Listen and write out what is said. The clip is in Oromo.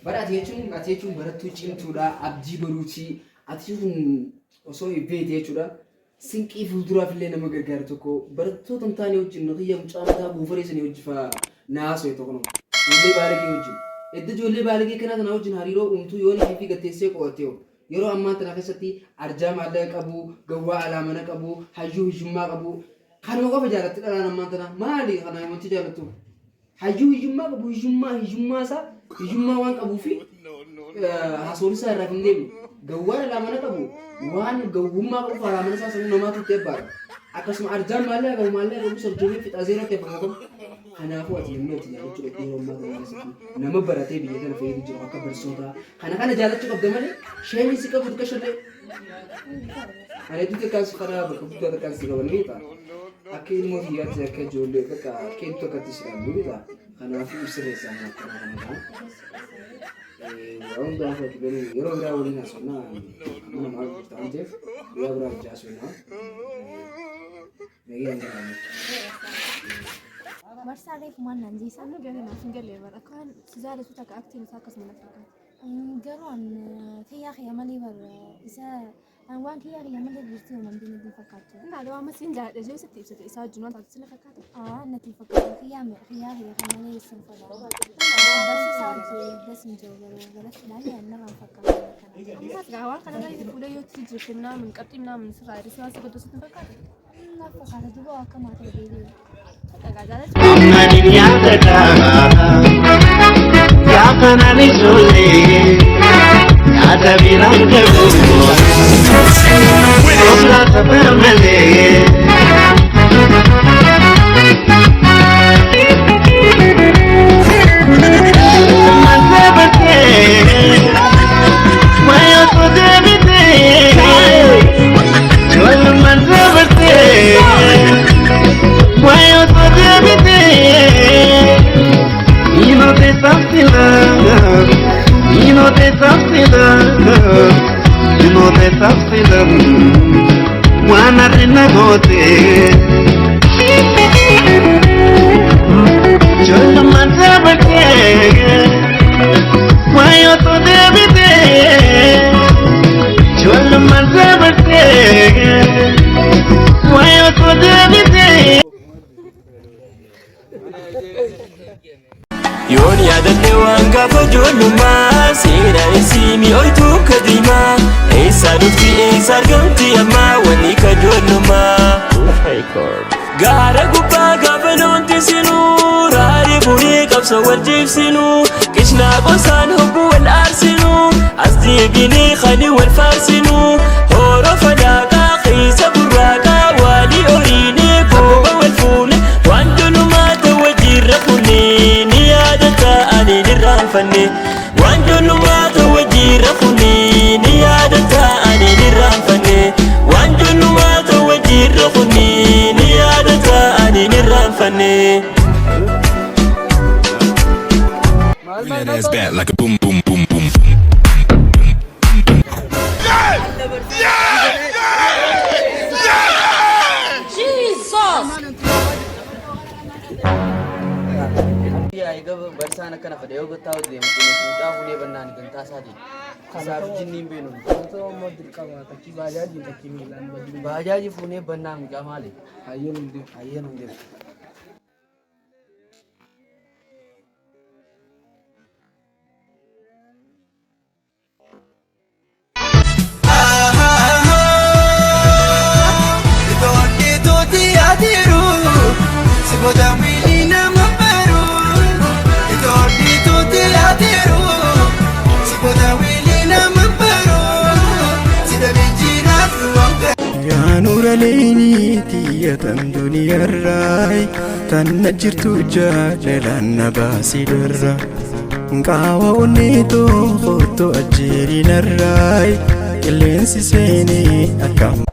Bara ati jechuun barattuu cimtuudha, abdii baruuti. Ati kun osoo hin beekte jechuudha. Sinqii fuulduraaf illee nama gargaaru tokko barattoota hin taane wajjin kiyya mucaa mataa buufaree sanii wajji fa'aa naasoo tokko nama. Ijoollee baalagee wajjin. Edda ijoollee baalagee kanaa tanaa wajjin hariiroo uumtuu yoon ishee fi gatteessee qo'attee hoo. Yeroo ammaa tana keessatti arjaa maallaqa qabu, gawwaa alaa mana qabu, hayyuu hiyyummaa qabu. Kanuma qofa jaalatti dhalaan ammaan tana. Maali kana wanti jaalattu? Hayyuu hiyyummaa qabu, hiyyummaa hiyyummaa isaa hiyyummaa waan qabuu fi haasawni isaa irraa hin deemne. Gawwaan alaa mana qabu waan gawwummaa qabuuf alaa mana isaa sanuu namaatu itti abbaadha. Akkasuma arjaan maallaqa qabu maallaqa qabu sarjoomee fixaa zeerootti abbamu qabu. Kanaafuu ati namni ati jaallachuu qabdu yeroo ammaa kana keessatti nama baratee biyya tana fayyadu jiru akka barsiisotaa kana kana jaallachuu qabda malee sheemiin si qabu xiqqaa shallee. Ani hedduu takkaan si karaa bakka guddaa takkaan si qaban beektaa. Akka ilmoo kiyyaatti akka ijoollee bakka akka hedduu takkatti si dhaabnu beektaa. Kanaafuu sirreessaa kana akkana kana ta'a. Waa hundaafuu ati garuu yeroo biraa waliin haasofnaa amma namaa jirta waan ta'eef guyyaa biraa hojii haasofnaa. Nagayaan jiraanne. Marsaa reefu maal naan jeessa? Annu galee naaf hin galee bara akka waan si jaalatu takka aktiin isaa akkasuma natti fakkaata. Garuu an kiyyaa kiyya malee bar isa an waan kiyyaa kiyya malee jirti uuman beekne hin fakkaattu. Inni waan masiin jaaladha jee sitti ibsate isaa wajjin waan taatu sina fakkaata. Aa, natti hin fakkaatu. Kiyyaa kiyyaa kiyya kan malee isin fedha. Barsiisaa hojii das hin jiru garuu galatti ilaalle an narraa hin fakkaatu kana. Ammas gaa waan kana irra fuudhee yoo itti jijjiirte minaamin qabxii minaamin sirraa hir'isee waan si godhu sitti hin fakkaatu. Naaf fakkaata duuba akka maatii deebi'e. Takka gaa jaalachuu. Ammanin yaadata gaafa naan ijoollee yaada biraan qabu Oblaa tapha malee. Manzabatee wayoo deebitee Jollumaan dabartee wayoo deebitee Ino te safila, ino te safila, ino te safila, wana rina gote. Jollumaan dabartee wayoo deebitee Jollumaan dabartee wayoo deebitee. Yoon yaadadhe waan gaafa ijoollummaa seenaa isii mi'ooytuu kadiimaa eessaa dhufti eessa argamti ammaa wanni kajoollumaa. Gaara gubbaa gaafa loon tisinuu raarii bu'ee qabsoo wal jibsinuu qishnaa qosaan hogguu wal aarsinuu as deebinee kani wal faarsinuu hooroo fadaaqaa keessa burraaqaa waalii horiinee gooba wal fuune waan jolumaa ta'u jirra kunii ni yaadata ani nirraanfanne waan jolumaa ta'u jirra kunii ni yaadata ani nirraanfanne waan jolumaa ta'u jirra kunii ni yaadata ani nirraanfanne. Bring that ass back like a boom, boom, boom, boom. Jesus! Egaa barsaan akkana fedha yoo gattaa deemu mucaa fuunee bannaan dantaa isaatii. Isaaf jinni hin beenu. Ta'u dirqama takkii baajaajiin takkii miilaan badii. Baajaajii fuunee bannaan mucaa maali? Hayyeen hundi. Hayyeen hundi. Yaa nuura leeniiti tan duniyarraa tan na jirtu jaalalaan na baasii darra qaawa onneetoo kottu ajjeerinarraa qilleensi seenee akkam.